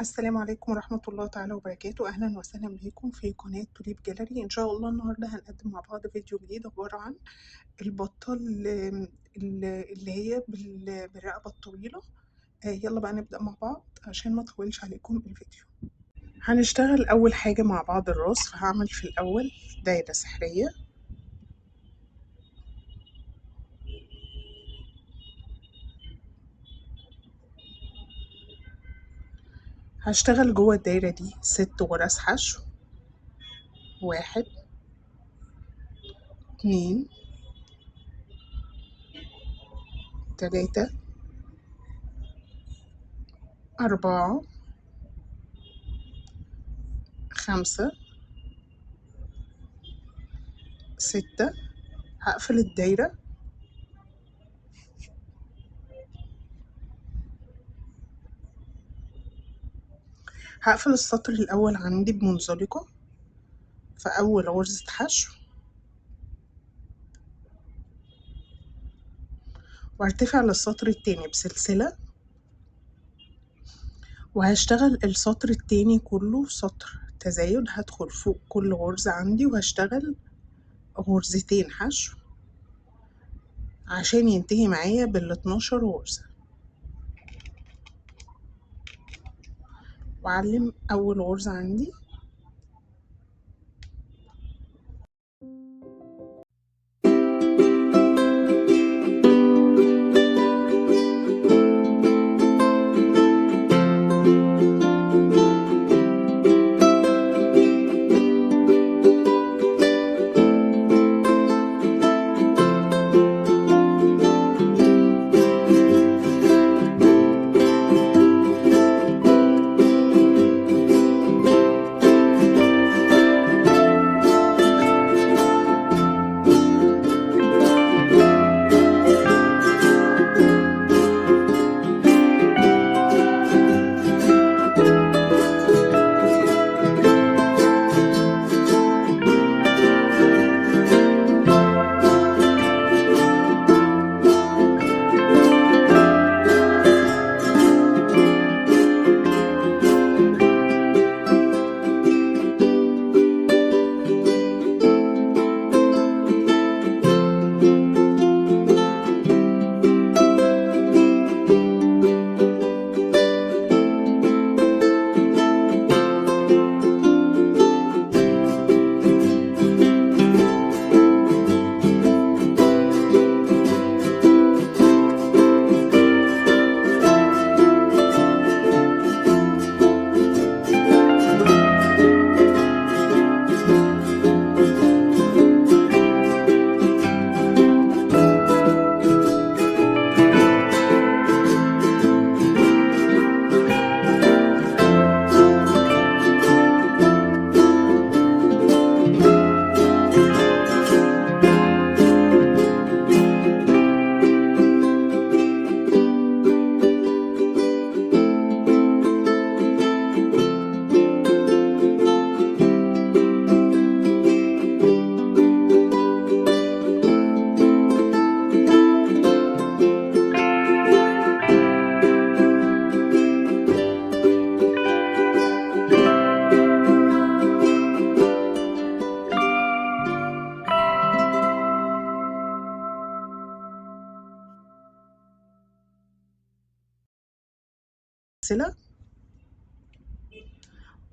السلام عليكم ورحمة الله تعالى وبركاته. أهلا وسهلا بكم في قناة توليب جاليري. إن شاء الله النهاردة هنقدم مع بعض فيديو جديد عبارة عن البطة اللي هي بالرقبة الطويلة. يلا بقى نبدأ مع بعض عشان ما اطولش عليكم الفيديو. هنشتغل أول حاجة مع بعض الراس، فهعمل في الأول دايرة سحرية هشتغل جوه الدايرة دي 6 غرز حشو، 1 2 3 4 5 6. هقفل الدايرة هقفل السطر الأول عندي بمنزلقة في أول غرزة حشو، وارتفع للسطر التاني بسلسلة، وهشتغل السطر التاني كله سطر تزايد. هدخل فوق كل غرزة عندي وهشتغل غرزتين حشو عشان ينتهي معايا بال12 غرزة، وأعلم أول غرزة عندي.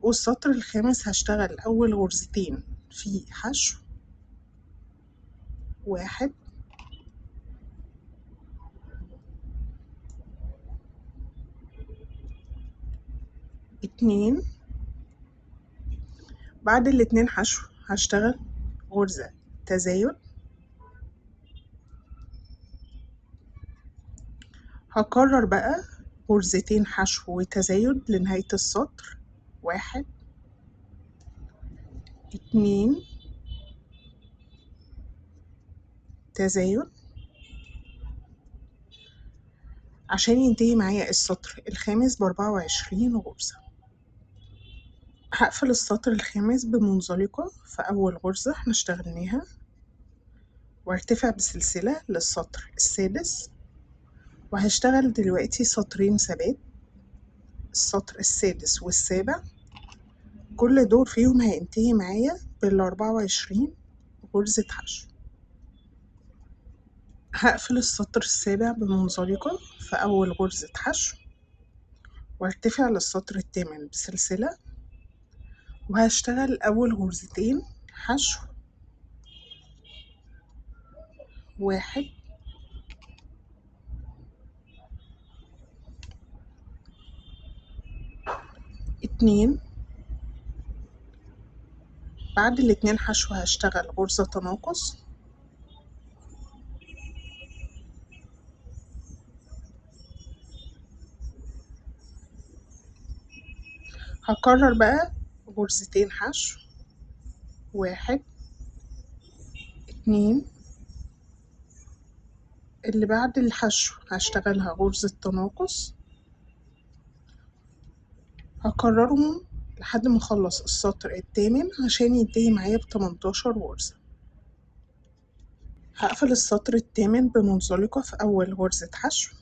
والسطر الخامس هشتغل أول غرزتين في حشو، 1 2. بعد الاتنين حشو هشتغل غرزة تزايد، هكرر بقى غرزتين حشو وتزايد لنهاية السطر، 1 2 تزايد عشان ينتهي معايا السطر الخامس ب24 غرزة. هقفل السطر الخامس بمنزلقة في أول غرزة احنا اشتغلناها، وارتفع بسلسلة للسطر السادس، وهشتغل دلوقتي سطرين ثبات. السطر السادس والسابع، كل دور فيهم هينتهي معايا بال24 غرزة حشو. هقفل السطر السابع بمنزلقة في أول غرزة حشو، وارتفع للسطر الثامن بسلسلة، وهشتغل أول غرزتين حشو، 1 2. بعد الاتنين حشو هشتغل غرزة تناقص، هكرر بقى غرزتين حشو، 1 2. اللي بعد الحشو هشتغلها غرزة تناقص، هكررهم لحد ما اخلص السطر الثامن عشان ينتهي معايا ب18 غرزة. هقفل السطر الثامن بمنزلقة في أول غرزة حشو،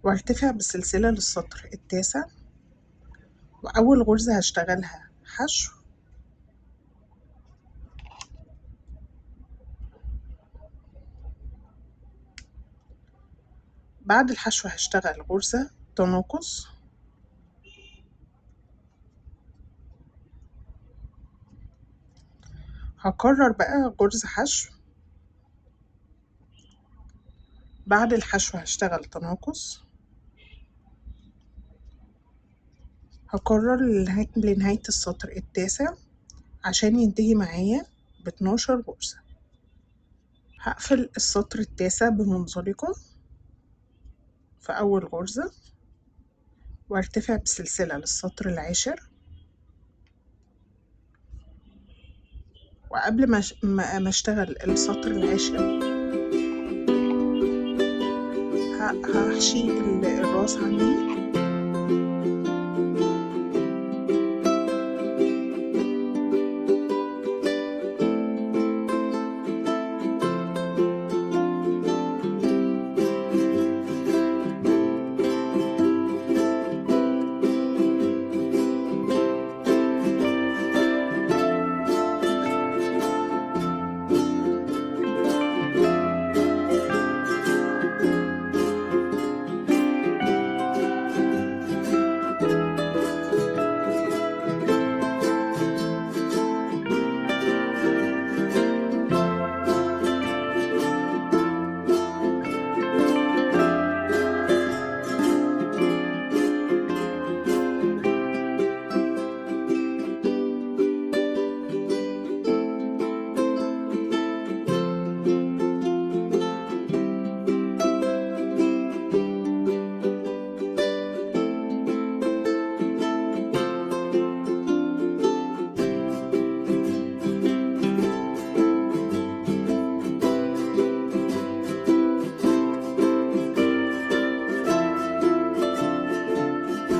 وارتفع بالسلسلة للسطر التاسع، وأول غرزة هشتغلها حشو، بعد الحشو هشتغل غرزة تناقص، هكرر بقى غرزة حشو، بعد الحشو هشتغل تناقص، هكرر لنهاية السطر التاسع عشان ينتهي معايا ب12 غرزة. هقفل السطر التاسع بمنزلقة في أول غرزة، وارتفع بسلسلة للسطر العاشر، وقبل ما اشتغل السطر العاشر هحشي الراس عندي.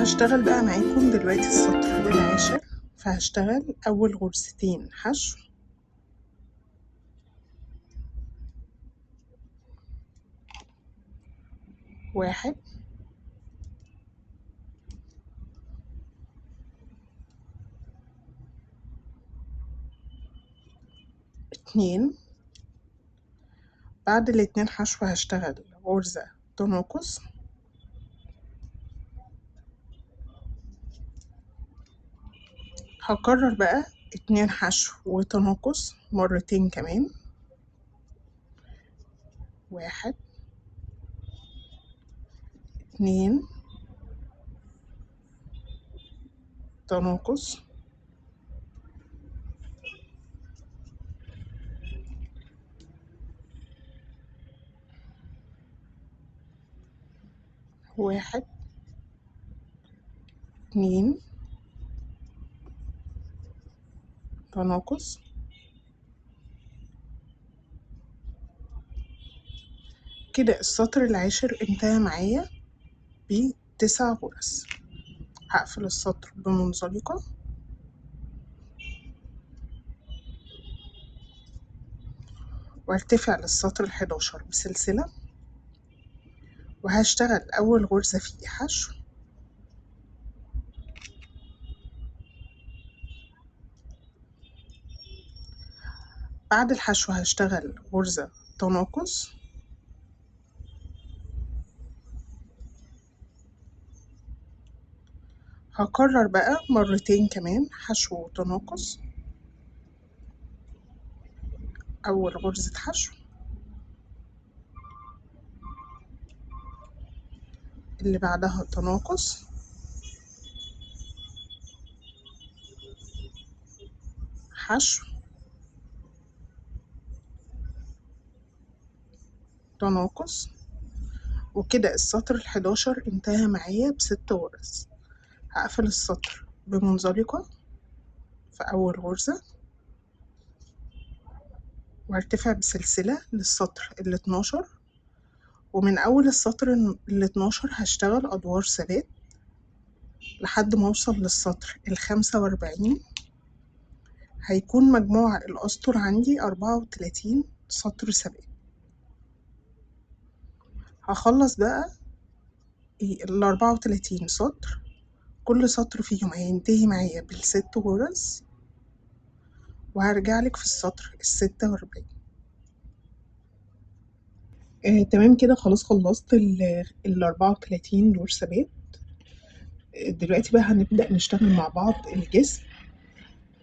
هشتغل بقى معاكم دلوقتي السطر العاشر، فهشتغل أول غرزتين حشو، 1 2. بعد الاتنين حشو هشتغل غرزة تناقص، هكرر بقى 2 حشو وتناقص مرتين كمان، 1 2 تناقص، 1 2 تناقص. كده السطر العاشر انتهى معايا ب9 غرز. هقفل السطر بمنزلقة، وارتفع للسطر 11 بسلسلة، وهشتغل أول غرزة فيه حشو، بعد الحشو هشتغل غرزة تناقص، هكرر بقى مرتين كمان حشو وتناقص. أول غرزة حشو، اللي بعدها تناقص، حشو، تناقص. وكده السطر 11 انتهى معايا ب6 غرز. هقفل السطر بمنزلقة في أول غرزة، وهرتفع بسلسلة للسطر 12، ومن أول السطر 12 هشتغل أدوار ثبات لحد ما أوصل للسطر 45. هيكون مجموع الأسطر عندي 34 سطر ثبات. هخلص بقى 34 سطر، كل سطر فيهم هينتهي معايا بالست غرز، وهرجع لك في السطر 46. تمام كده، خلاص خلصت 34 دور ثبات. دلوقتي بقى هنبدأ نشتغل مع بعض الجسم.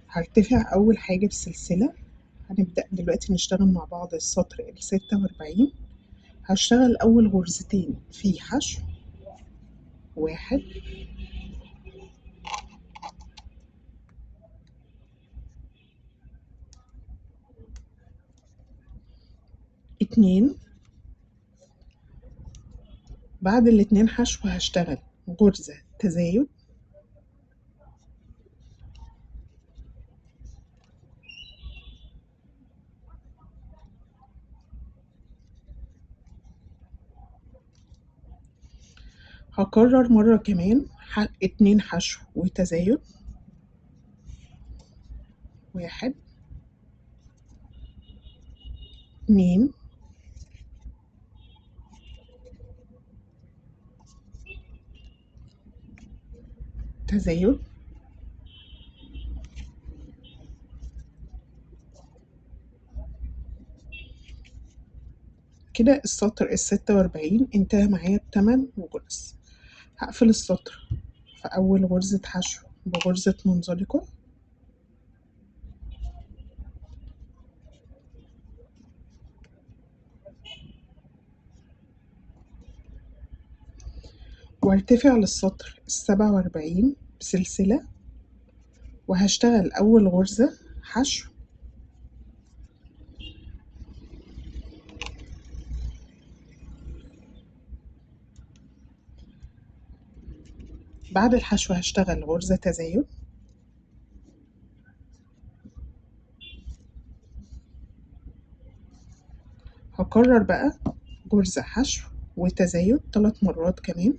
هرتفع أول حاجة بسلسلة. هنبدأ دلوقتي نشتغل مع بعض السطر 46. هشتغل أول غرزتين في حشو، 1 2. بعد الاتنين حشو هشتغل غرزة تزايد، هكرر مرة كمان 2 حشو وتزايد، 1 2. تزايد. كده السطر 46 انتهى معايا بتمن غرز. هقفل السطر في أول غرزة حشو بغرزة منزلقة، وارتفع للسطر 47 بسلسلة، وهشتغل أول غرزة حشو، بعد الحشو هشتغل غرزة تزايد، هكرر بقى غرزة حشو وتزايد 3 مرات كمان.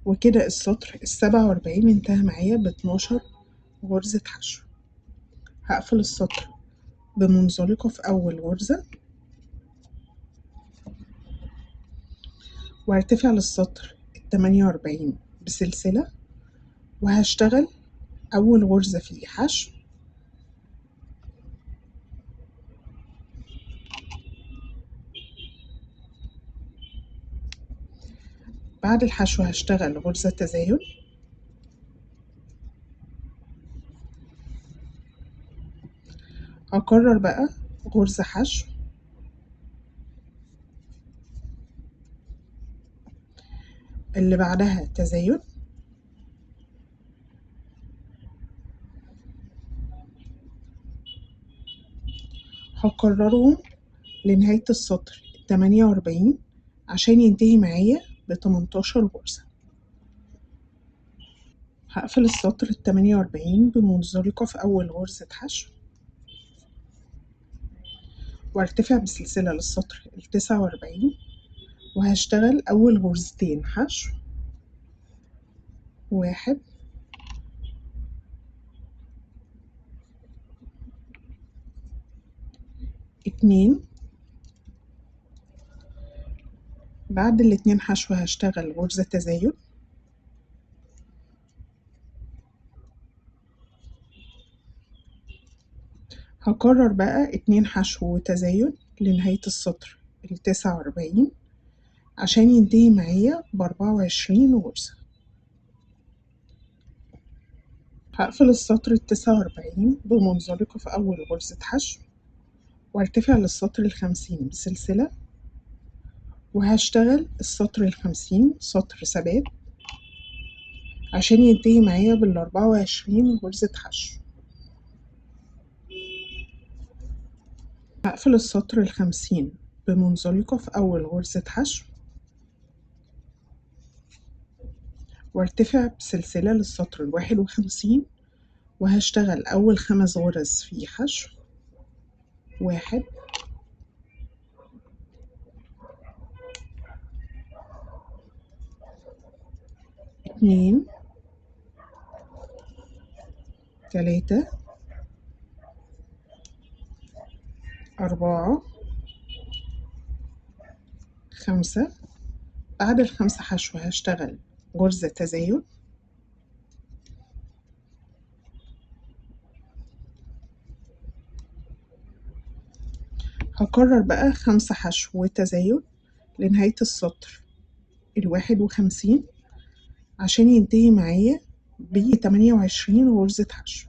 وكده السطر 47 انتهى معايا ب12 غرزة حشو. هقفل السطر بمنزلقة في أول غرزة، وهرتفع للسطر 48 بسلسلة، وهشتغل أول غرزة فيه حشو، بعد الحشو هشتغل غرزة تزايد، هكرر بقى غرزة حشو، اللي بعدها تزايد، هكررهم لنهاية السطر 48 عشان ينتهي معايا ب18 غرزة. هقفل السطر 48 بمنزلقة في أول غرزة حشو، وارتفع بسلسلة للسطر 49، وهشتغل أول غرزتين حشو، 1 2. بعد الاتنين حشو هشتغل غرزة تزايد، هكرر بقى 2 حشو وتزايد لنهاية السطر 49 عشان ينتهي معايا ب24 غرزة. هقفل السطر 49 بمنزلقة في أول غرزة حشو، وارتفع للسطر 50 بسلسلة، وهشتغل السطر 50 سطر ثبات عشان ينتهي معايا ب24 غرزة حشو. هقفل السطر 50 بمنزلقة في أول غرزة حشو، وارتفع بسلسلة للسطر 51، وهشتغل أول 5 غرز في حشو، 1 2 3 4 5. بعد ال5 حشو هشتغل غرزة تزايد، هكرر بقى 5 حشو وتزايد لنهاية السطر 51 عشان ينتهي معايا ب28 غرزة حشو.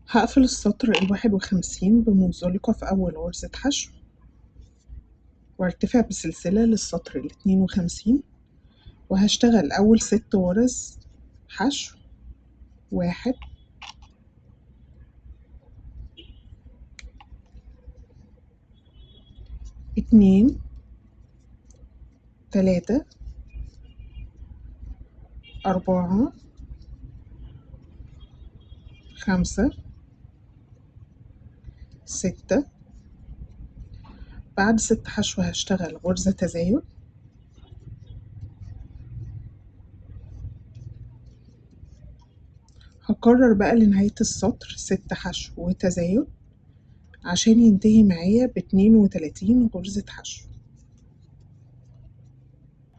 هقفل السطر 51 بمنزلقة في أول غرزة حشو، وارتفع بسلسلة للسطر 52، وهشتغل أول 6 غرز حشو، 1 2 3 4 5 6. بعد 6 حشو هشتغل غرزة تزايد، هكرر بقى لنهاية السطر 6 حشو وتزايد عشان ينتهي معايا ب32 غرزة حشو.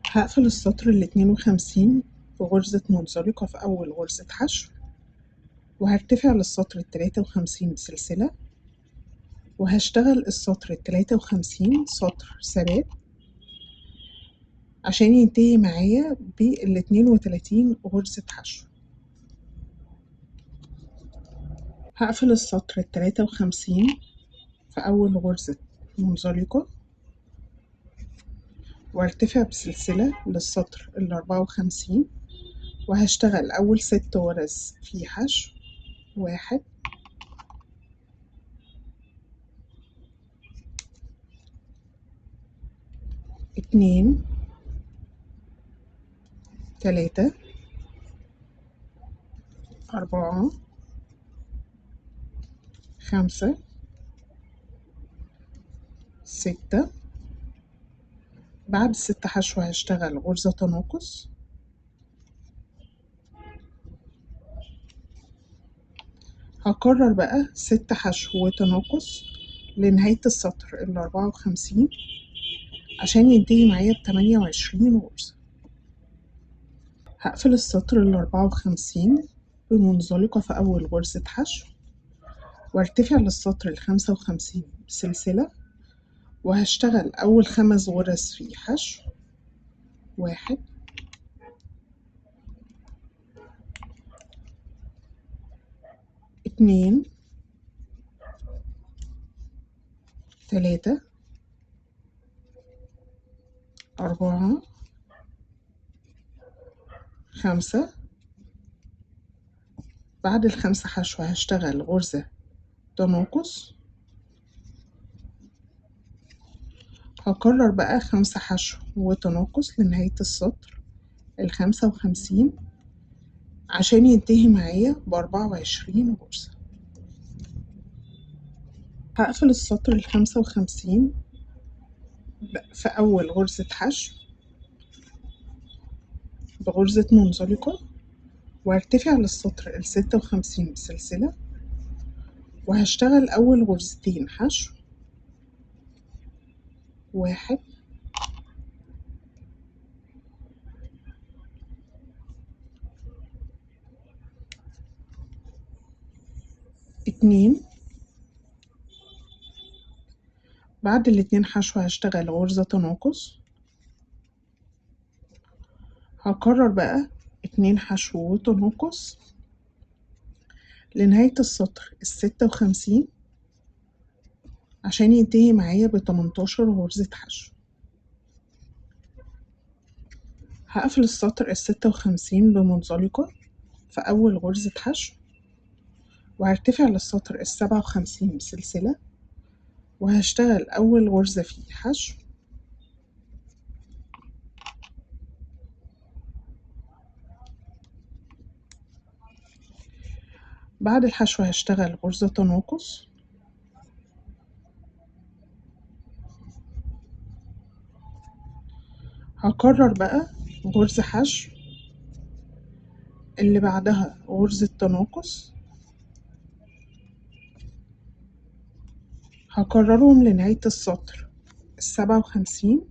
هقفل السطر 52 بغرزة منزلقة في أول غرزة حشو، وهرتفع للسطر 53 بسلسلة، وهشتغل السطر 53 سطر ثبات عشان ينتهي معايا ب32 غرزة حشو. هقفل السطر 53 في أول غرزة منزلقة، وارتفع بسلسلة للسطر 54، وهشتغل أول 6 غرز في حشو، 1 2 3 4 5 6. بعد 6 حشو هشتغل غرزة تناقص، هكرر بقى 6 حشو وتناقص لنهاية السطر 54 عشان ينتهي معايا ب28 غرزة. هقفل السطر 54 بمنزلقة في أول غرزة حشو، وارتفع للسطر 55 بسلسلة، وهشتغل أول 5 غرز في حشو، 1 2 3 4 5. بعد ال5 حشو هشتغل غرزة تناقص، هكرر بقى 5 حشو وتناقص لنهاية السطر 55 عشان ينتهي معايا ب24 غرزة. هقفل السطر 55 في أول غرزة حشو بغرزة منزلقة، وهرتفع للسطر 56 بسلسلة، وهشتغل أول غرزتين حشو، 1 2. بعد الاتنين حشو هشتغل غرزة تناقص، هكرر بقى 2 حشو وتناقص لنهاية السطر 56 عشان ينتهي معايا ب18 غرزة حشو. هقفل السطر 56 بمنزلقة في أول غرزة حشو، وهرتفع للسطر 57 بسلسلة، وهشتغل أول غرزة فيه حشو، بعد الحشو هشتغل غرزة تناقص، هكرر بقى غرزة حشو اللي بعدها غرزة تناقص، هكررهم لنهاية السطر 57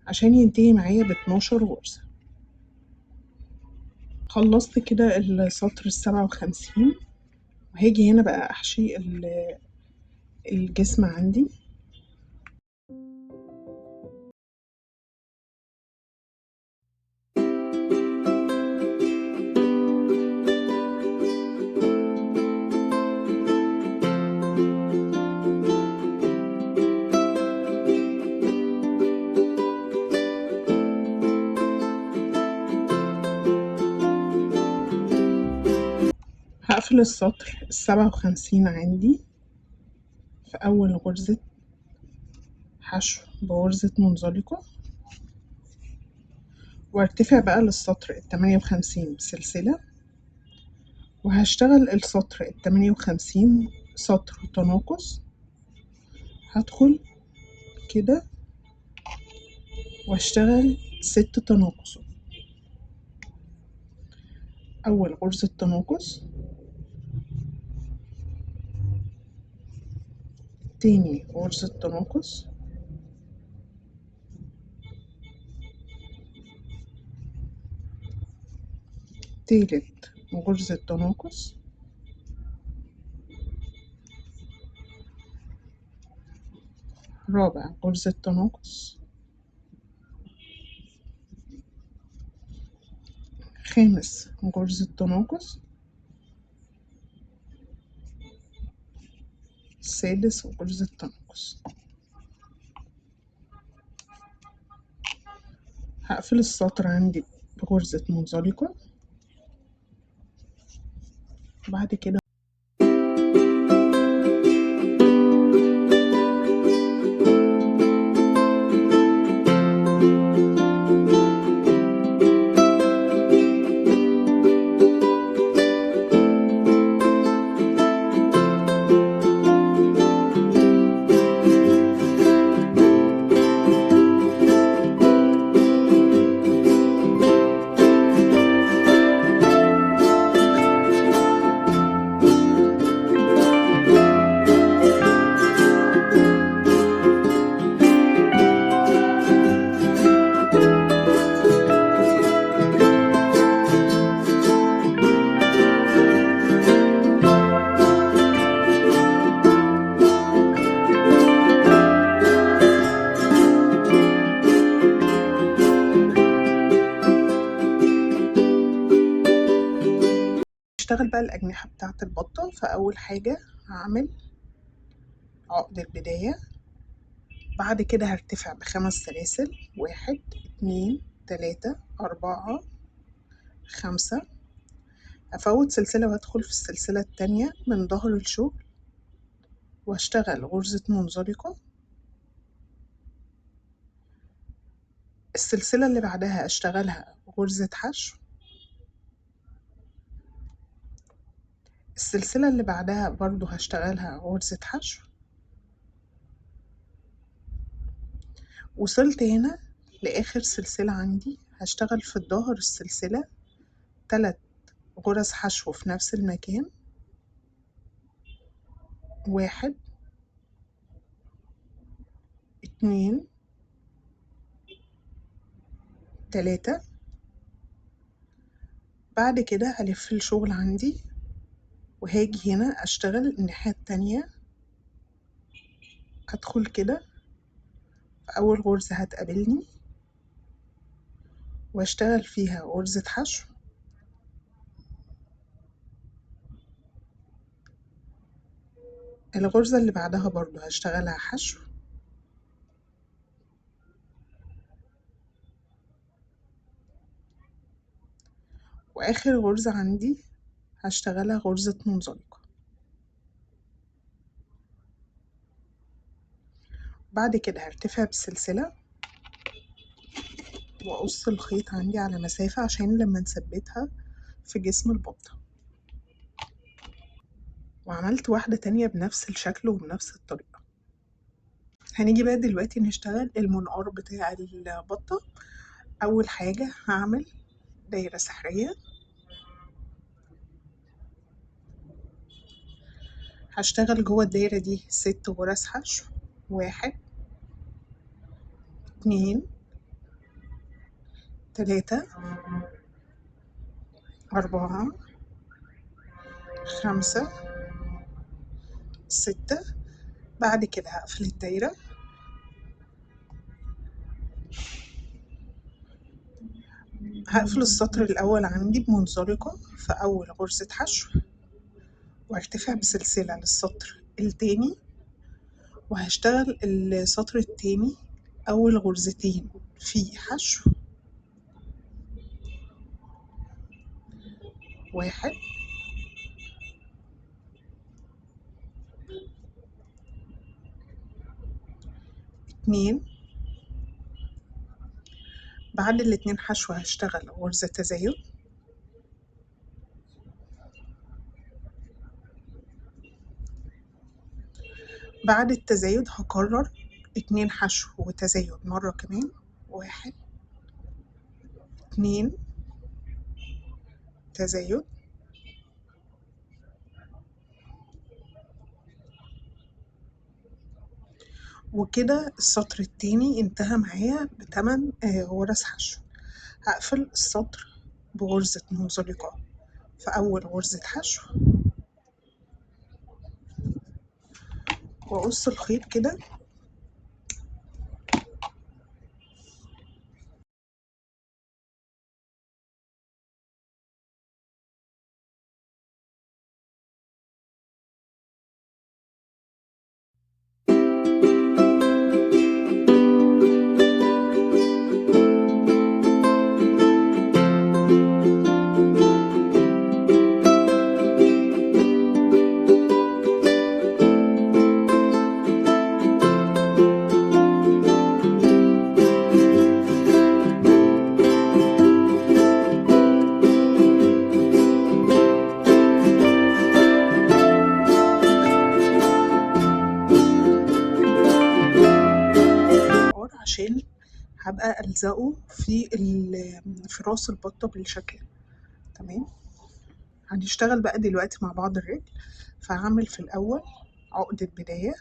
عشان ينتهي معايا ب12 غرزة. خلصت كده السطر 57، وهاجي هنا بقى احشي الجسم عندي. هقفل السطر 57 عندي في أول غرزة حشو بغرزة منزلقة، وارتفع بقى للسطر 58 بسلسلة، وهشتغل السطر 58 سطر تناقص. هدخل كده واشتغل 6 تناقصات، أول غرزة تناقص، تاني غرزة تناقص، تالت غرزة تناقص، رابع غرزة تناقص، خامس غرزة تناقص، سادس غرزة تناقص. هقفل السطر عندي بغرزة منزلقة، بعد كده اشتغل بقى الأجنحة بتاعة البطة. فأول حاجة هعمل عقد البداية، بعد كده هرتفع ب5 سلاسل، 1 2 3 4 5، أفوت سلسلة وأدخل في السلسلة التانية من ظهر الشغل واشتغل غرزة منزلقة. السلسلة اللي بعدها اشتغلها غرزة حشو. السلسلة اللي بعدها برضو هشتغلها غرزة حشو. وصلت هنا لآخر سلسلة عندي، هشتغل في الظهر السلسلة 3 غرز حشو في نفس المكان، 1 2 3. بعد كده هلف الشغل عندي وهاجي هنا اشتغل الناحية التانية، ادخل كده في اول غرزة هتقابلني واشتغل فيها غرزة حشو. الغرزة اللي بعدها برضو هشتغلها حشو. واخر غرزة عندي هشتغلها غرزة منزلقة. بعد كده هرتفع بالسلسلة واقص الخيط عندي على مسافة عشان لما نثبتها في جسم البطة. وعملت واحدة تانية بنفس الشكل وبنفس الطريقة. هنيجي بقى دلوقتي نشتغل المنقار بتاع البطة. أول حاجة هعمل دايرة سحرية، هشتغل جوه الدايرة دي 6 غرز حشو، 1 2 3 4 5 6. بعد كده هقفل الدايرة، هقفل السطر الأول عندي بمنزلقة في أول غرزة حشو، وارتفع بسلسلة للسطر التاني، وهشتغل السطر التاني أول غرزتين في حشو، 1 2. بعد الاتنين حشو هشتغل غرزة تزايد، بعد التزايد هكرر 2 حشو وتزايد مرة كمان، 1 2 تزايد، وكده السطر التاني انتهى معايا بتمن غرز حشو. هقفل السطر بغرزة منزلقة في أول غرزة حشو، وأقص الخيط كده. عشان هبقى ألزقه في راس البطة بالشكل. تمام. هنشتغل بقى دلوقتي مع بعض الرجل. فهعمل في الأول عقدة بداية،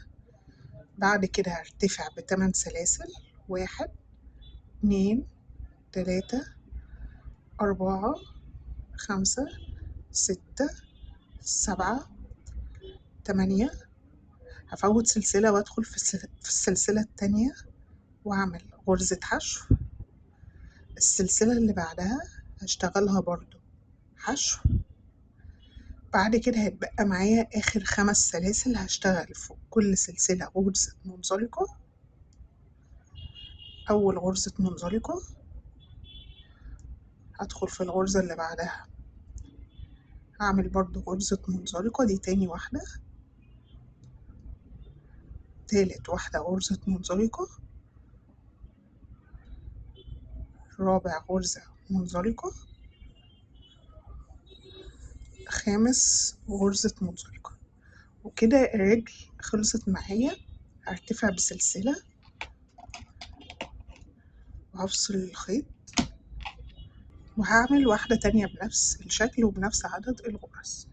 بعد كده هرتفع ب8 سلاسل، 1 2 3 4 5 6 7 8. هفوت سلسلة وادخل في السلسلة التانية واعمل غرزة حشو. السلسلة اللي بعدها هشتغلها برضو حشو. بعد كده هيتبقى معايا اخر 5 سلاسل، هشتغل فوق كل سلسلة غرزة منزلقة. اول غرزة منزلقة هدخل في الغرزة اللي بعدها هعمل برضو غرزة منزلقة، دي تاني واحدة، تالت واحدة غرزة منزلقة، رابع غرزة منزلقة، خامس غرزة منزلقة. وكده الرجل خلصت معايا. هرتفع بسلسلة وهفصل الخيط، وهعمل واحدة تانية بنفس الشكل وبنفس عدد الغرز.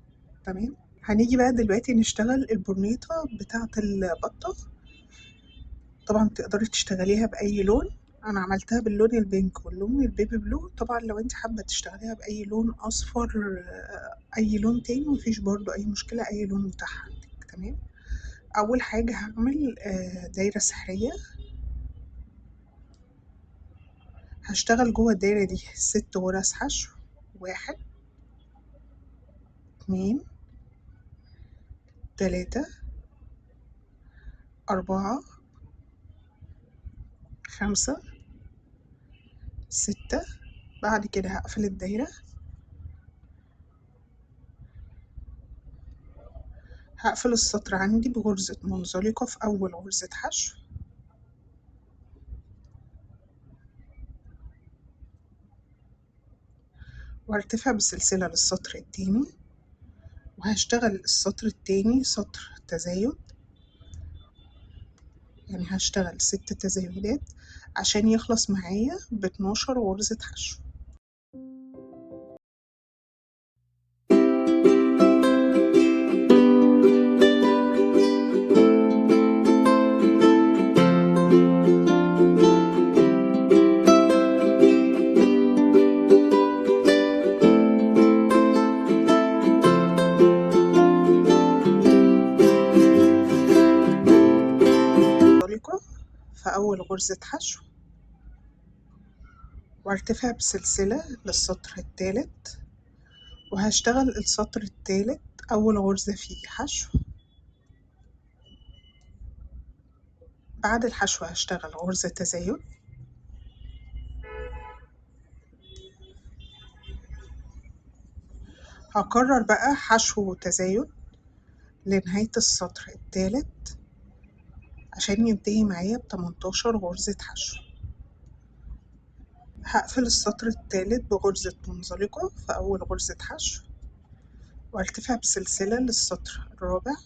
تمام. هنيجي بقى دلوقتي نشتغل البرنيطة بتاعة البطة. طبعا تقدري تشتغليها بأي لون، أنا عملتها باللون ال pink واللون ال baby blue. طبعا لو انت حابة تشتغليها بأي لون أصفر، أي لون تاني، مفيش برضو أي مشكلة، أي لون متاح عندك. تمام. أول حاجة هعمل دايرة سحرية. هشتغل جوه الدايرة دي 6 غرز حشو، 1 2 3 4 5 6. بعد كده هقفل الدايرة، هقفل السطر عندي بغرزة منزلقة في أول غرزة حشو، وارتفع بالسلسلة للسطر التاني، وهشتغل السطر التاني سطر تزايد، يعني هشتغل 6 تزايدات عشان يخلص معايا باتناشر غرزة حشو. في أول غرزة حشو، وارتفع بسلسلة للسطر الثالث، وهشتغل السطر الثالث أول غرزة فيه حشو، بعد الحشو هشتغل غرزة تزايد، هكرر بقى حشو وتزايد لنهاية السطر الثالث عشان ينتهي معايا بتمنتاشر غرزة حشو. هقفل السطر الثالث بغرزة منزلقة في أول غرزة حشو، وارتفع بسلسلة للسطر الرابع،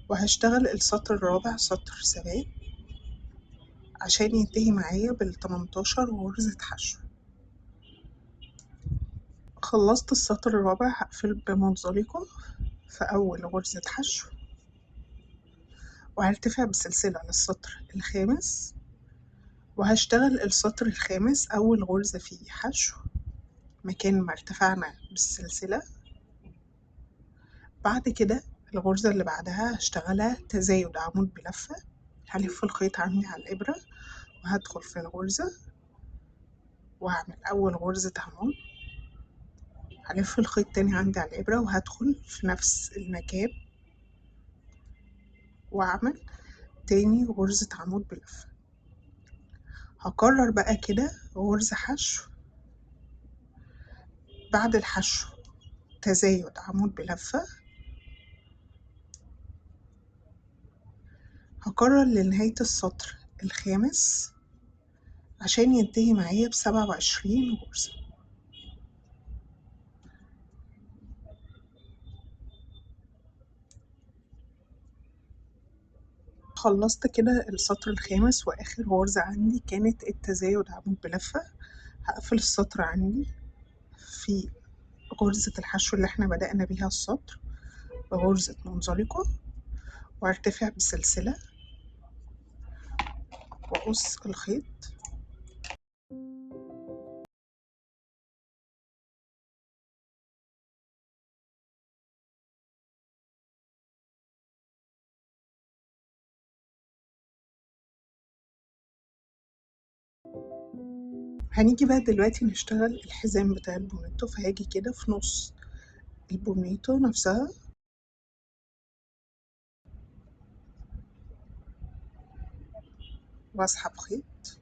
وهشتغل السطر الرابع سطر ثبات عشان ينتهي معايا بالتمنتاشر غرزة حشو. خلصت السطر الرابع هقفل بمنزلقة في أول غرزة حشو، وهرتفع بسلسلة للسطر الخامس، وهشتغل السطر الخامس أول غرزة فيه حشو مكان ما ارتفعنا بالسلسلة. بعد كده الغرزة اللي بعدها هشتغلها تزايد عمود بلفة، هلف الخيط عندي على الإبرة وهدخل في الغرزة وهعمل أول غرزة عمود، هلف الخيط تاني عندي على الإبرة وهدخل في نفس المكان وأعمل تاني غرزة عمود بلفة. هكرر بقى كده غرزة حشو، بعد الحشو تزايد عمود بلفة، هكرر لنهاية السطر الخامس عشان ينتهي معايا ب27 غرزة. خلصت كده السطر الخامس، واخر غرزة عندي كانت التزايد عمود بلفة. هقفل السطر عندي في غرزة الحشو اللي احنا بدأنا بيها السطر بغرزة منزلقة، وارتفع بسلسلة واقص الخيط. هنيجي بقى دلوقتي نشتغل الحزام بتاع البونيتو، فهاجي كده في نص البونيتو نفسها واسحب خيط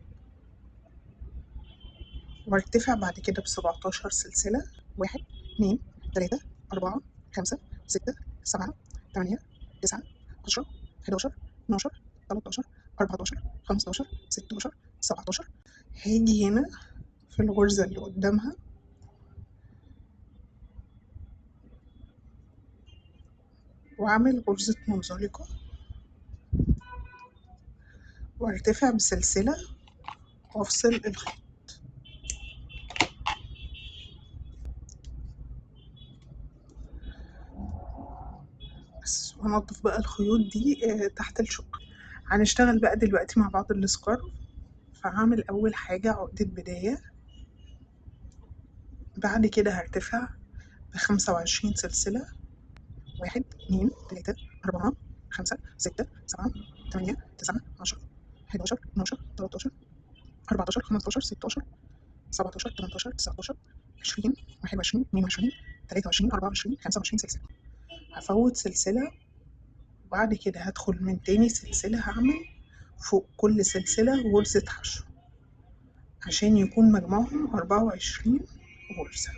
وارتفع بعد كده ب17 سلسلة، 1 2 3 4 5 6 7 8 9 10 11 12 13 14 15 16 17. هاجي هنا في الغرزة اللي قدامها، واعمل غرزة منزلقة، وارتفع بسلسلة وافصل الخيط. بس، وهنضف بقى الخيوط دي تحت الشغل. هنشتغل بقى دلوقتي مع بعض السكارف. فهعمل اول حاجة عقدة بداية، بعد كده هرتفع ب25 سلسلة، 1 2 3 4 5 6 7 8 9 10 11 12 13 14 15 16 17 18 19 20 21 22 23 24 25 سلسلة. هفوت سلسلة، وبعد كده هدخل من تاني سلسلة، هعمل فوق كل سلسلة غرزة حشو عشان يكون مجموعهم 24 غرزة.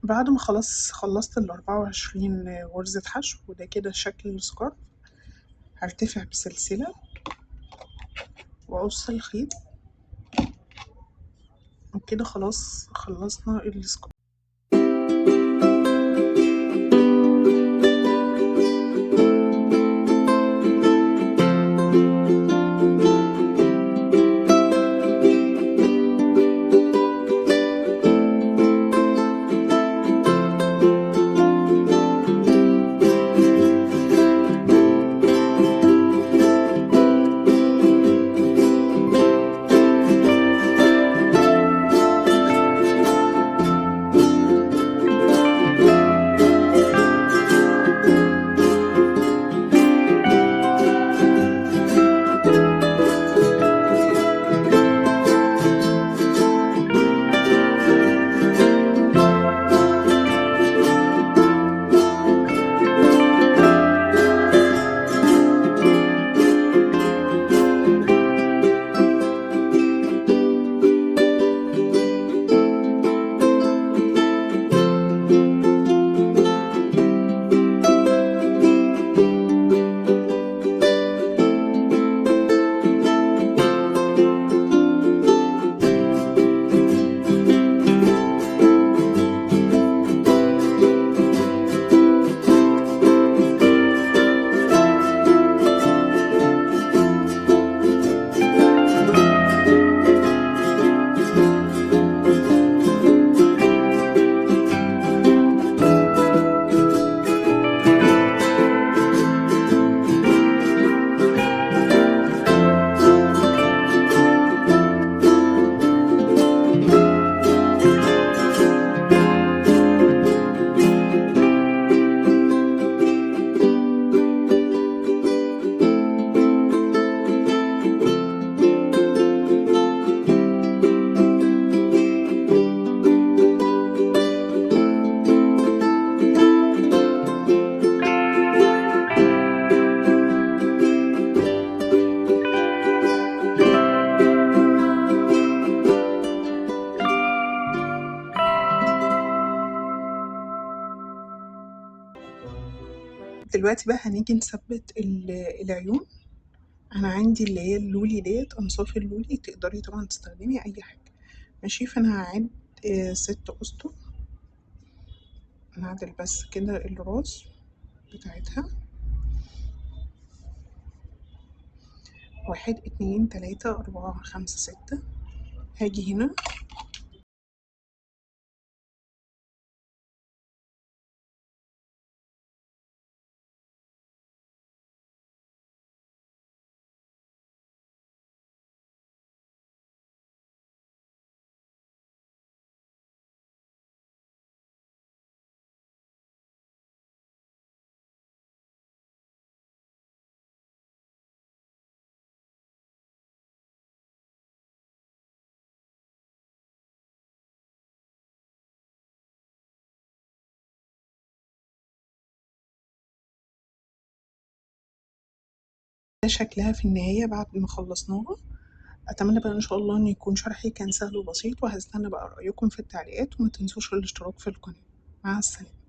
بعد ما خلاص خلصت 24 غرزة حشو، وده كده شكل السكارف، هرتفع بسلسلة وأقص الخيط، وكده خلاص خلصنا السكارف. دلوقتي بقى هنيجي نثبت العيون. انا عندي اللي هي اللولي ديت، انصاف اللولي، تقدري طبعا تستخدمي اي حاجه، ماشي. فانا هعد 6 اسطر، نعدل بس كده الراس بتاعتها، 1 2 3 4 5 6. هاجي هنا ده شكلها في النهاية بعد ما خلصناها. أتمنى بقى إن شاء الله إن يكون شرحي كان سهل وبسيط، وهستنى بقى رأيكم في التعليقات، وما تنسوش الاشتراك في القناة. مع السلامة.